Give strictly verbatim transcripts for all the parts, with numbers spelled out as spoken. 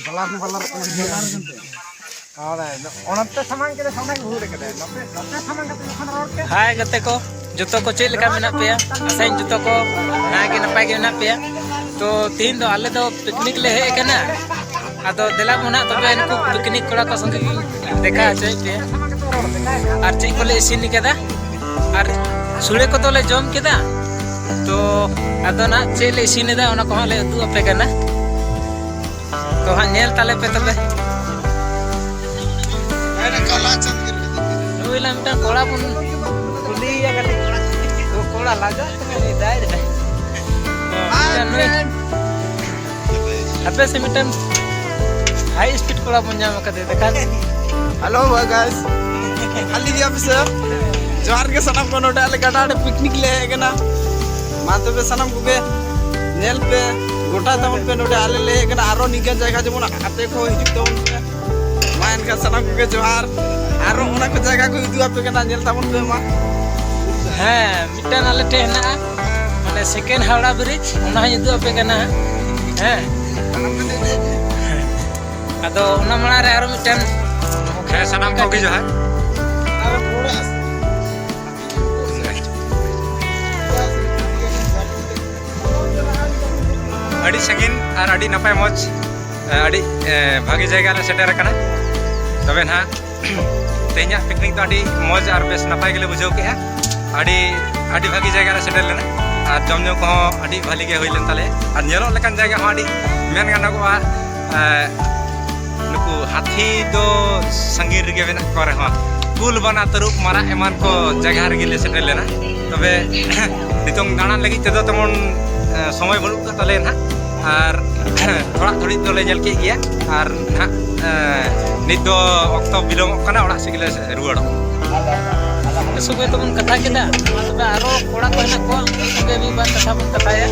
ᱵᱟᱞᱟᱨ ᱵᱟᱞᱟᱨ ᱚᱱᱟᱛᱮ ᱥᱟᱢᱟᱝ ᱠᱮᱫᱟ, ᱥᱟᱢᱟᱝ ᱵᱷᱩᱞ ᱠᱮᱫᱟ᱾ ᱱᱚᱛᱮ, ᱱᱚᱛᱮ ᱥᱟᱢᱟᱝ ᱠᱟᱛᱮ ᱡᱚᱠᱷᱚᱱ ᱨᱚᱲ ᱠᱮᱫ᱾ ᱦᱟᱭ ᱜᱟᱛᱮ ᱠᱚ, ᱡᱚᱛᱚ ᱠᱚ ᱪᱮᱫ ᱞᱮᱠᱟ ᱢᱮᱱᱟᱜ ᱯᱮᱭᱟ? ᱟᱥᱟᱧ ᱡᱚᱛᱚ ᱠᱚ ᱱᱟᱭ ᱜᱮ ᱱᱟᱯᱟᱭ ᱜᱮ ᱢᱮᱱᱟᱜ ᱯᱮᱭᱟ᱾ ᱛᱚ ᱛᱤᱦᱤᱧ ᱫᱚ ᱟᱞᱮ ᱫᱚ ᱯᱤᱠᱱᱤᱠ ᱞᱮ ᱦᱮᱡ ᱟᱠᱟᱱᱟ᱾ ᱟᱫᱚ ᱫᱮᱞᱟ ᱵᱚᱱ ᱦᱟᱸᱜ ᱛᱚᱵᱮ ᱱᱩᱠᱩ ᱯᱤᱠᱱᱤᱠ ᱠᱚᱲᱟ ᱠᱚ ᱥᱚᱸᱜᱮ ᱜᱤᱧ ᱫᱮᱠᱷᱟ ᱦᱚᱪᱚᱭᱮᱫ ᱯᱮᱭᱟ᱾ ᱟᱨ ᱪᱮᱫ ᱠᱚᱞᱮ ᱤᱥᱤᱱ ᱠᱟᱫᱟ, ᱟᱨ ᱥᱩᱲᱟᱹ ᱠᱚᱫᱚ ᱞᱮ ᱡᱚᱢ ᱠᱮᱫᱟ᱾ ᱛᱚ ᱟᱫᱚ ᱱᱟᱦᱟᱜ ᱪᱮᱫ ᱞᱮ ᱤᱥᱤᱱ ᱮᱫᱟ ᱚᱱᱟ ᱠᱚᱦᱚᱸ ᱞᱮ ᱩᱫᱩᱜ ᱟᱯᱮ ᱠᱟᱱᱟ᱾ ᱛᱚ ᱦᱟᱸᱜ ᱧᱮᱞ ᱛᱟᱞᱮ ᱯᱮ ᱛᱚᱵᱮ᱾ ᱦᱩᱭ ᱞᱮᱱ ᱢᱤᱫᱴᱟᱝ ᱠᱚᱲᱟ ᱵᱚᱱ ᱠᱩᱞᱤᱭᱮᱭᱟ ᱠᱟᱹᱴᱤᱡ᱾ ᱛᱚ ᱠᱚᱲᱟ ᱞᱟᱡᱟᱜ ᱠᱟᱱᱟ, ᱩᱱᱤ ᱫᱟᱭ ᱨᱮ᱾ ᱟᱪᱪᱷᱟ, ᱱᱩᱭ ᱟᱯᱮ ᱥᱮ ᱢᱤᱫᱴᱟᱝ ᱦᱟᱭ ᱥᱯᱤᱰ ᱠᱚᱲᱟ ᱵᱚᱱ ᱧᱟᱢ ᱟᱠᱟᱫᱮ ᱫᱮᱠᱷᱟ᱾ ᱦᱮᱞᱳ ᱜᱟᱭᱥ, ᱠᱷᱟᱹᱞᱤ ᱜᱮᱭᱟ ᱯᱮ ᱥᱮ? ᱡᱚᱦᱟᱨ ᱜᱮ ᱥᱟᱱᱟᱢ ᱠᱚ, ᱱᱚᱰᱮ ᱟᱞᱮ ᱜᱟᱰᱟ ᱟᱲᱮ ᱯᱤᱠᱱᱤᱠ ᱞᱮ ᱦᱮᱡ ᱟᱠᱟᱱᱟ᱾ ᱢᱟ ᱛᱚᱵᱮ ᱥᱟᱱᱟᱢ ᱠᱚᱜᱮ ᱧᱮᱞ ᱯᱮ, ᱜᱚᱴᱟ ᱛᱟᱵᱚᱱ ᱯᱮ ᱱᱚᱰᱮ ᱟᱞᱮ ᱞᱮ ᱦᱮᱡ ᱟᱠᱟᱱᱟ᱾ ᱟᱨᱚ ᱱᱤᱝᱠᱟᱱ ᱡᱟᱭᱜᱟ ᱡᱮᱢᱚᱱ ᱟᱯᱮ ᱠᱚ ᱦᱤᱡᱩᱜ ᱛᱟᱵᱚᱱ ᱯᱮ᱾ ᱢᱟ ᱮᱱᱠᱷᱟᱱ ᱥᱟᱱᱟᱢ ᱠᱚᱜᱮ ᱡᱚᱦᱟᱨ᱾ ᱟᱨᱚ ᱚᱱᱟ ᱠᱚ ᱡᱟᱭᱜᱟ ᱠᱚ ᱩᱫᱩᱜ ᱟᱯᱮ ᱠᱟᱱᱟ, ᱧᱮᱞ ᱛᱟᱵᱚᱱ ᱯᱮ ᱢᱟ᱾ ᱦᱮᱸ, ᱢᱤᱫᱴᱟᱝ ᱟᱞᱮ ᱴᱷᱮᱱ ᱦᱮᱱᱟᱜᱼᱟ, ᱢᱟᱱᱮ ᱥᱮᱠᱮᱱᱰ ᱦᱟᱣᱲᱟ ᱵᱨᱤᱡᱽ, ᱚᱱᱟ ᱦᱚᱸᱧ ᱩᱫᱩᱜ ᱟᱯᱮ ᱠᱟᱱᱟ ᱦᱟᱸᱜ᱾ ᱦᱮᱸ, ᱟᱫᱚ ᱚᱱᱟ ᱢᱟᱲᱟᱝ ᱨᱮ ᱟᱨᱚ ᱢᱤᱫᱴᱟᱝ ᱦᱮᱸ, ᱥᱟᱱᱟᱢ ᱠᱚᱜᱮ ᱡᱚᱦᱟᱨ᱾ ᱟᱹᱰᱤ ᱥᱟᱺᱜᱤᱧ ᱟᱨ ᱟᱹᱰᱤ ᱱᱟᱯᱟᱭ ᱢᱚᱡᱽ, ᱟᱹᱰᱤ, ᱮ, ᱵᱷᱟᱜᱮ ᱡᱟᱭᱜᱟ ᱞᱮ ᱥᱮᱴᱮᱨ ᱟᱠᱟᱱᱟ᱾ ᱛᱚᱵᱮ ᱱᱟᱦᱟᱜ ᱛᱮᱦᱮᱧᱟᱜ ᱯᱤᱠᱱᱤᱠ ᱫᱚ ᱟᱹᱰᱤ ᱢᱚᱡᱽ ᱟᱨ ᱵᱮᱥ ᱱᱟᱯᱟᱭ ᱜᱮᱞᱮ ᱵᱩᱡᱷᱟᱹᱣ ᱠᱮᱜᱼᱟ᱾ ᱟᱹᱰᱤ, ᱟᱹᱰᱤ ᱵᱷᱟᱹᱜᱤ ᱡᱟᱭᱜᱟ ᱨᱮ ᱥᱮᱴᱮᱨ ᱞᱮᱱᱟ ᱟᱨ ᱡᱚᱢ ᱧᱩ ᱠᱚᱦᱚᱸ ᱟᱹᱰᱤ ᱵᱷᱟᱹᱞᱤ ᱜᱮ ᱦᱩᱭ ᱞᱮᱱ ᱛᱟᱞᱮᱭᱟ᱾ ᱟᱨ ᱧᱮᱞᱚᱜ ᱞᱮᱠᱟᱱ ᱡᱟᱭᱜᱟ ᱦᱚᱸ ᱟᱹᱰᱤ ᱢᱮᱱ ᱜᱟᱱᱚᱜᱚᱜᱼᱟ᱾ ᱮ, ᱱᱩᱠᱩ ᱦᱟᱹᱛᱤ ᱫᱚ ᱥᱟᱺᱜᱤᱧ ᱨᱮᱜᱮ ᱢᱮᱱᱟᱜ ᱠᱚ ᱨᱮᱦᱚᱸ, ᱠᱩᱞ, ᱵᱟᱱᱟ, ᱛᱟᱹᱨᱩᱵ, ᱢᱟᱨᱟᱜ ᱮᱢᱟᱱ ᱠᱚ ᱡᱟᱭᱜᱟ ᱨᱮᱜᱮ ᱞᱮ ᱥᱮᱴᱮᱨ ᱞᱮᱱᱟ᱾ ᱛᱚᱵᱮ ᱱᱤᱛᱚᱝ ᱫᱟᱬᱟᱱ ᱞᱟᱹᱜᱤᱫ ᱛᱮᱫᱚ ᱛᱮᱢᱚᱱ, ᱮ, ᱥᱚᱢᱚᱭ ᱵᱟᱹᱱᱩᱜ ᱟᱠᱟᱫ ᱛᱟᱞᱮᱭᱟ ᱱᱟᱦᱟᱜ᱾ ᱟᱨ ᱛᱷᱚᱲᱟ ᱛᱷᱩᱲᱤ ᱫᱚᱞᱮ ᱧᱮᱞ ᱠᱮᱫ ᱜᱮᱭᱟ᱾ ᱟᱨ ᱱᱟᱦᱟᱜ, ᱮ, ᱱᱤᱛ ᱫᱚ ᱚᱠᱛᱚ ᱵᱤᱞᱚᱢᱚᱜ ᱠᱟᱱᱟ, ᱚᱲᱟᱜ ᱥᱮᱫ ᱜᱮᱞᱮ ᱨᱩᱣᱟᱹᱲᱚᱜ᱾ ᱥᱚᱸᱜᱮ ᱛᱮᱵᱚᱱ ᱠᱟᱛᱷᱟ ᱠᱮᱫᱟ᱾ ᱢᱟ ᱛᱚᱵᱮ ᱟᱨᱚ ᱠᱚᱲᱟ ᱠᱚ ᱦᱮᱱᱟᱜ ᱠᱚᱣᱟ, ᱩᱱᱠᱩ ᱥᱚᱸᱜᱮ ᱢᱤᱫ ᱵᱟᱨ ᱠᱟᱛᱷᱟ ᱵᱚᱱ ᱠᱟᱛᱷᱟᱭᱟ᱾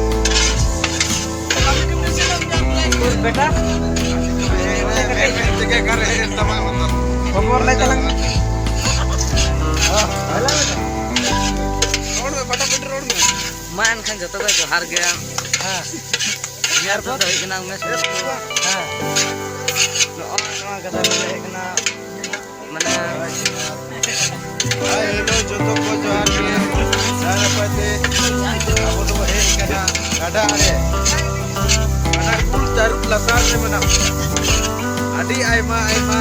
ᱩᱨ ᱵᱮᱴᱟ, ᱠᱷᱚᱵᱚᱨ ᱞᱟᱹᱭ ᱛᱟᱞᱟᱝ ᱢᱮ᱾ ᱢᱟ ᱮᱱᱠᱷᱟᱱ ᱡᱚᱛᱚ ᱠᱚ ᱡᱚᱦᱟᱨ ᱜᱮ᱾ ᱦᱮᱸ᱾ ᱮᱭᱟᱨᱯᱳᱨᱴ ᱫᱚ ᱦᱩᱭᱩᱜ ᱠᱟᱱᱟ ᱩᱢᱮᱥ᱾ ᱦᱮᱸ᱾ ᱱᱚᱜᱼᱚᱭ ᱱᱚᱣᱟ ᱜᱟᱰᱟ ᱨᱮᱞᱮ ᱦᱮᱡ ᱠᱟᱱᱟ᱾ ᱢᱟᱱᱮ ᱦᱟᱭ ᱦᱮᱞᱳ, ᱡᱚᱛᱚ ᱠᱚ ᱡᱚᱦᱟᱨ ᱜᱮ᱾ ᱱᱟᱭ ᱱᱟᱯᱟᱭ ᱛᱮ ᱟᱵᱚ ᱫᱚᱵᱚ ᱦᱮᱡ ᱠᱟᱱᱟ ᱜᱟᱰᱟ ᱨᱮ᱾ ᱜᱟᱰᱟ ᱩᱞ ᱛᱟᱹᱨᱩᱵ ᱞᱟᱛᱟᱨ ᱨᱮ ᱢᱮᱱᱟᱜ ᱵᱚᱱᱟ᱾ ᱟᱹᱰᱤ ᱟᱭᱢᱟ ᱟᱭᱢᱟ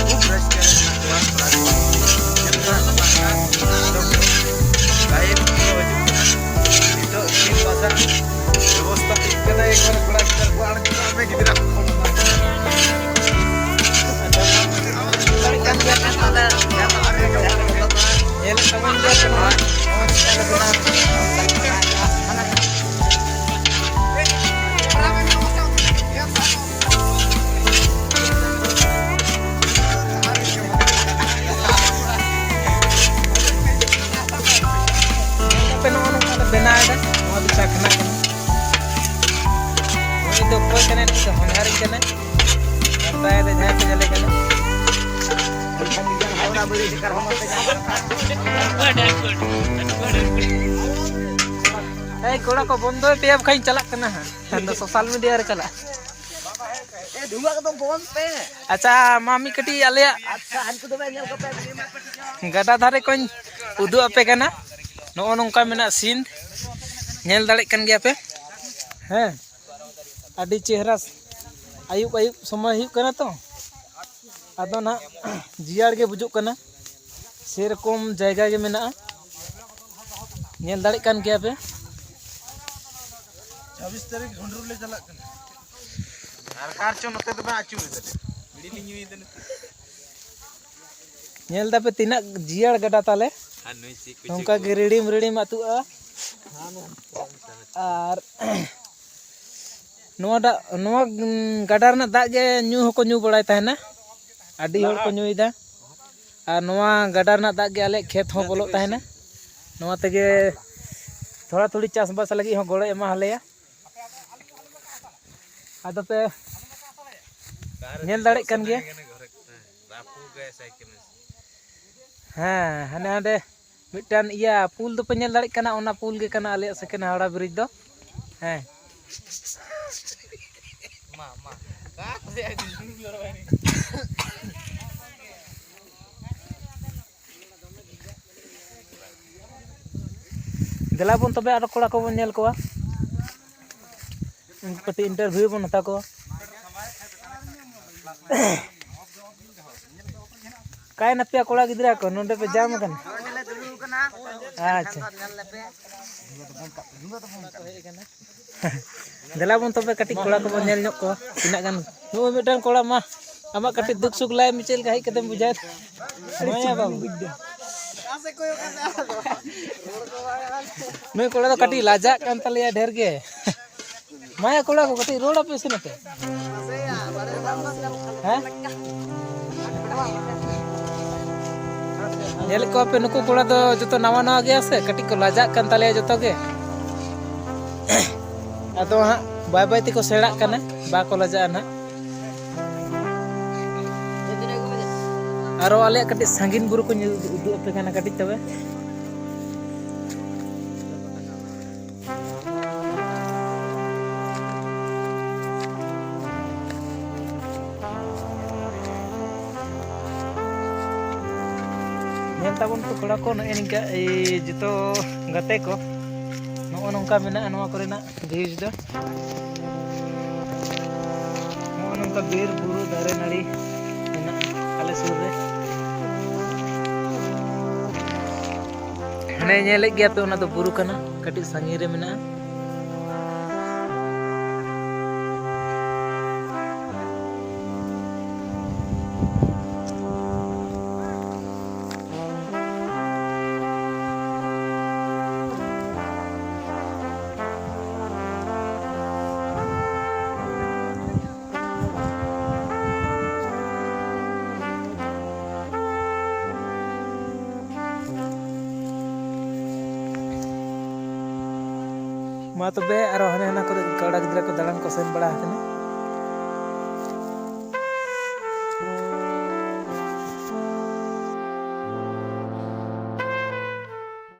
ᱠᱷᱩᱵ ᱨᱟᱹᱥᱠᱟᱹ ᱨᱮ ᱢᱮᱱᱟᱜ ᱠᱚᱣᱟ ᱠᱚᱲᱟ ᱠᱚ᱾ ᱧᱮᱞ ᱢᱮ ᱵᱟᱝᱠᱷᱟᱱ ᱴᱟᱭᱤᱢ ᱠᱚ ᱦᱤᱡᱩᱜ ᱠᱟᱱᱟ᱾ ᱱᱤᱛᱚᱜ ᱤᱥᱤᱱ ᱵᱟᱥᱟᱝ ᱵᱮᱵᱚᱥᱛᱟ ᱦᱩᱭᱩᱜ ᱠᱟᱱᱟ᱾ ᱮᱠᱵᱟᱨ ᱠᱚᱲᱟ ᱜᱤᱫᱽᱨᱟᱹ ᱠᱚ ᱟᱬᱜᱚ ᱠᱟᱜ ᱢᱮ ᱜᱤᱫᱽᱨᱟᱹ ᱠᱚ᱾ ᱧᱮᱞ ᱛᱟᱵᱚᱱ ᱜᱮᱭᱟ ᱯᱮ ᱱᱚᱣᱟ᱾ ᱟᱯᱮ ᱱᱚᱜᱼᱚ ᱱᱚᱝᱠᱟ ᱞᱮ ᱵᱮᱱᱟᱣ ᱮᱫᱟ᱾ ᱱᱚᱣᱟ ᱫᱚ ᱪᱟᱠᱷᱱᱟ ᱠᱟᱱᱟ᱾ ᱩᱱᱤ ᱫᱚ ᱚᱠᱚᱭ ᱠᱟᱱᱟᱭ? ᱱᱩᱭ ᱫᱚ ᱦᱚᱧᱦᱟᱨᱤᱧ ᱠᱟᱱᱟᱭ᱾ ᱢᱮᱛᱟᱭ ᱫᱚ ᱡᱟᱦᱟᱸᱭ ᱯᱮ ᱧᱮᱞᱮ ᱠᱟᱱᱟ᱾ ᱮᱭ ᱠᱚᱲᱟ ᱠᱚ, ᱵᱚᱱᱫᱚᱭ ᱯᱮᱭᱟ, ᱵᱟᱠᱷᱟᱡ ᱤᱧ ᱪᱟᱞᱟᱜ ᱠᱟᱱᱟ ᱦᱟᱸᱜ᱾ ᱟᱫᱚ ᱥᱳᱥᱟᱞ ᱢᱤᱰᱤᱭᱟ ᱨᱮ ᱪᱟᱞᱟᱜᱼᱟ᱾ ᱮ, ᱫᱷᱩᱣᱟᱹ ᱠᱚᱫᱚ ᱵᱚᱱᱫᱽ ᱯᱮ᱾ ᱟᱪᱪᱷᱟ, ᱢᱟ ᱢᱤᱫ ᱠᱟᱹᱴᱤᱡ ᱟᱞᱮᱭᱟᱜ ᱟᱪᱪᱷᱟ, ᱦᱟᱹᱱᱠᱩ ᱫᱚ ᱵᱟᱭ ᱧᱮᱞ ᱠᱚᱯᱮ᱾ ᱜᱟᱰᱟ ᱫᱷᱟᱨᱮ ᱠᱚᱧ ᱩᱫᱩᱜ ᱟᱯᱮ ᱠᱟᱱᱟ᱾ ᱱᱚᱜᱼᱚ ᱱᱚᱝᱠᱟ ᱢᱮᱱᱟᱜᱼᱟ ᱥᱤᱱ, ᱧᱮᱞ ᱫᱟᱲᱮᱭᱟᱜ ᱠᱟᱱ ᱜᱮᱭᱟ ᱯᱮ᱾ ᱦᱮᱸ, ᱟᱹᱰᱤ ᱪᱮᱦᱨᱟ ᱟᱹᱭᱩᱵ ᱟᱹᱭᱩᱵ ᱥᱚᱢᱚᱭ ᱦᱩᱭᱩᱜ ᱠᱟᱱᱟ ᱛᱚ, ᱟᱫᱚ ᱱᱟᱦᱟᱜ ᱡᱤᱭᱟᱹᱲ ᱜᱮ ᱵᱩᱡᱩᱜ ᱠᱟᱱᱟ᱾ ᱥᱮᱨᱚᱠᱚᱢ ᱡᱟᱭᱜᱟ ᱜᱮ ᱢᱮᱱᱟᱜᱼᱟ, ᱧᱮᱞ ᱫᱟᱲᱮᱭᱟᱜ ᱠᱟᱱ ᱜᱮᱭᱟ ᱯᱮ᱾ ᱪᱷᱟᱵᱵᱤᱥ ᱛᱟᱹᱨᱤᱠᱷ ᱦᱩᱰᱨᱩ ᱞᱮ ᱪᱟᱞᱟᱜ ᱠᱟᱱᱟ᱾ ᱟᱨ ᱚᱠᱟ ᱨᱮᱪᱚ ᱱᱚᱛᱮ ᱫᱚ ᱵᱟᱝ ᱟᱹᱪᱩᱨ ᱮᱫᱟ᱾ ᱵᱤᱲᱤ ᱞᱤᱧ ᱧᱩᱭᱮᱫᱟ ᱱᱤᱛᱚᱜ᱾ ᱧᱮᱞ ᱫᱟᱯᱮ ᱛᱤᱱᱟᱹᱜ ᱡᱤᱭᱟᱹᱲ ᱜᱟᱰᱟ ᱛᱟᱞᱮ᱾ ᱟᱨ ᱱᱩᱭ ᱪᱮᱫ ᱠᱚ ᱱᱚᱝᱠᱟ ᱪᱮᱫ ᱜᱮ ᱠᱚ᱾ ᱨᱤᱲᱤᱢ ᱨᱤᱲᱤᱢ ᱟᱹᱛᱩᱜᱼᱟ᱾ ᱟᱨ ᱱᱚᱣᱟ ᱫᱟᱜ, ᱱᱚᱣᱟ, ᱩᱸ, ᱜᱟᱰᱟ ᱨᱮᱱᱟᱜ ᱫᱟᱜ ᱜᱮ ᱧᱩ ᱦᱚᱸᱠᱚ ᱧᱩ ᱵᱟᱲᱟᱭ ᱛᱟᱦᱮᱱᱟ᱾ ᱟᱹᱰᱤ ᱦᱚᱲ ᱠᱚ ᱧᱩᱭᱮᱫᱟ᱾ ᱟᱨ ᱱᱚᱣᱟ ᱜᱟᱰᱟ ᱨᱮᱱᱟᱜ ᱫᱟᱜ ᱜᱮ ᱟᱞᱮᱭᱟᱜ ᱠᱷᱮᱛ ᱦᱚᱸ ᱵᱚᱞᱚᱜ ᱛᱟᱦᱮᱱᱟ᱾ ᱱᱚᱣᱟ ᱛᱮᱜᱮ ᱛᱷᱚᱲᱟ ᱛᱷᱩᱲᱤ ᱪᱟᱥᱵᱟᱥ ᱞᱟᱹᱜᱤᱫ ᱦᱚᱸ ᱜᱚᱲᱚᱭ ᱮᱢᱟ ᱞᱮᱭᱟ᱾ ᱟᱫᱚ ᱯᱮ ᱧᱮᱞ ᱫᱟᱲᱮᱜ ᱠᱟᱱ ᱜᱮᱭᱟ᱾ ᱦᱮᱸ, ᱦᱟᱱᱮ ᱦᱟᱸᱰᱮ ᱢᱤᱫᱴᱟᱝ ᱤᱭᱟᱹ ᱯᱩᱞ ᱫᱚᱯᱮ ᱧᱮᱞ ᱫᱟᱲᱮᱜ ᱠᱟᱱᱟ, ᱚᱱᱟ ᱯᱩᱞ ᱜᱮ ᱠᱟᱱᱟ ᱟᱞᱮᱭᱟᱜ ᱥᱮᱠᱮᱱᱰ ᱦᱟᱣᱲᱟ ᱵᱨᱤᱡᱽ ᱫᱚ᱾ ᱦᱮᱸ, ᱫᱮᱞᱟ ᱵᱚᱱ ᱛᱚᱵᱮ ᱟᱨᱚ ᱠᱚᱲᱟ ᱠᱚᱵᱚᱱ ᱧᱮᱞ ᱠᱚᱣᱟ, ᱩᱱᱠᱩ ᱠᱟᱹᱴᱤᱡ interview ᱵᱚᱱ ᱦᱟᱛᱟᱣ ᱠᱚᱣᱟ᱾ ᱚᱠᱟᱭ ᱱᱟᱯᱮᱭᱟ ᱠᱚᱲᱟ ᱜᱤᱫᱽᱨᱟᱹ ᱠᱚ, ᱱᱚᱰᱮ ᱯᱮ ᱡᱟᱢ ᱟᱠᱟᱱᱟ? ᱟᱪᱪᱷᱟ᱾ ᱫᱮᱞᱟ ᱵᱚᱱ ᱛᱚᱵᱮ ᱠᱟᱹᱴᱤᱡ ᱠᱚᱲᱟ ᱠᱚᱵᱚᱱ ᱧᱮᱞ ᱧᱚᱜ ᱠᱚᱣᱟ ᱛᱤᱱᱟᱹᱜ ᱜᱟᱱ᱾ ᱱᱩᱜᱼᱩᱭ ᱢᱤᱫᱴᱟᱝ ᱠᱚᱲᱟ ᱢᱟ ᱟᱢᱟᱜ ᱠᱟᱹᱴᱤᱡ ᱫᱩᱠ ᱥᱩᱠ ᱞᱟᱹᱭ ᱢᱮ, ᱪᱮᱫ ᱞᱮᱠᱟ ᱦᱮᱡ ᱠᱟᱛᱮᱢ ᱵᱩᱡᱷᱟᱹᱣ ᱮᱫᱟ? ᱢᱟᱭᱟ ᱵᱟᱹᱵᱩ᱾ ᱱᱩᱭ ᱠᱚᱲᱟ ᱫᱚ ᱠᱟᱹᱴᱤᱡ ᱞᱟᱡᱟᱜ ᱠᱟᱱ ᱛᱟᱞᱮᱭᱟ ᱰᱷᱮᱨ ᱜᱮ᱾ ᱢᱟᱭᱟ ᱠᱚᱲᱟ ᱠᱚ ᱠᱟᱹᱴᱤᱡ ᱨᱚᱲ ᱟᱯᱮ ᱥᱮ ᱱᱚᱛᱮ᱾ ᱦᱮᱸ? ᱧᱮᱞᱮᱫ ᱠᱚᱣᱟ ᱯᱮ, ᱱᱩᱠᱩ ᱠᱚᱲᱟ ᱫᱚ ᱡᱚᱛᱚ ᱱᱟᱣᱟ ᱱᱟᱣᱟ ᱜᱮᱭᱟ ᱥᱮ, ᱠᱟᱹᱴᱤᱡ ᱠᱚ ᱞᱟᱡᱟᱜ ᱠᱟᱱ ᱛᱟᱞᱮᱭᱟ ᱡᱚᱛᱚ ᱜᱮ᱾ ᱟᱫᱚ ᱦᱟᱸᱜ ᱵᱟᱭ ᱵᱟᱭ ᱛᱮᱠᱚ ᱥᱮᱬᱟᱜ ᱠᱟᱱᱟ, ᱵᱟᱠᱚ ᱞᱟᱡᱟᱜᱼᱟ ᱱᱟᱦᱟᱜ᱾ ᱟᱨᱚ ᱟᱞᱮᱭᱟᱜ ᱠᱟᱹᱴᱤᱡ ᱥᱟᱺᱜᱤᱧ ᱵᱩᱨᱩ ᱠᱚᱧ ᱩᱫᱩᱜ ᱟᱯᱮ ᱠᱟᱱᱟ ᱠᱟᱹᱴᱤᱡ ᱛᱚᱵᱮ᱾ ᱧᱮᱞ ᱛᱟᱵᱚᱱ ᱯᱮ ᱠᱚᱲᱟ ᱠᱚ, ᱱᱚᱜᱼᱚᱭ ᱱᱤᱝᱠᱟ ᱮᱭ ᱡᱚᱛᱚ ᱜᱟᱛᱮ ᱠᱚ, ᱱᱚᱜᱼᱚ ᱱᱚᱝᱠᱟ ᱢᱮᱱᱟᱜᱼᱟ ᱱᱚᱣᱟ ᱠᱚᱨᱮᱱᱟᱜ views ᱫᱚ᱾ ᱱᱚᱜᱼᱚ ᱱᱚᱝᱠᱟ ᱵᱤᱨ ᱵᱩᱨᱩ ᱫᱟᱨᱮ ᱱᱟᱹᱲᱤ ᱢᱮᱱᱟᱜᱼᱟ ᱟᱞᱮ ᱥᱩᱨ ᱨᱮ᱾ ᱦᱟᱱᱮ ᱧᱮᱞᱮᱫ ᱜᱮᱭᱟ ᱯᱮ, ᱚᱱᱟ ᱫᱚ ᱵᱩᱨᱩ ᱠᱟᱱᱟ, ᱠᱟᱹᱴᱤᱡ ᱥᱟᱺᱜᱤᱧ ᱨᱮ ᱢᱮᱱᱟᱜᱼᱟ᱾ ᱢᱟ ᱛᱚᱵᱮ, ᱟᱨᱚ ᱦᱟᱱᱮ ᱦᱟᱱᱟ ᱠᱚᱨᱮ ᱠᱚᱲᱟ ᱜᱤᱫᱽᱨᱟᱹ ᱠᱚ ᱫᱟᱬᱟᱱ ᱠᱚ ᱥᱮᱱ ᱵᱟᱲᱟ ᱟᱠᱟᱱᱟ᱾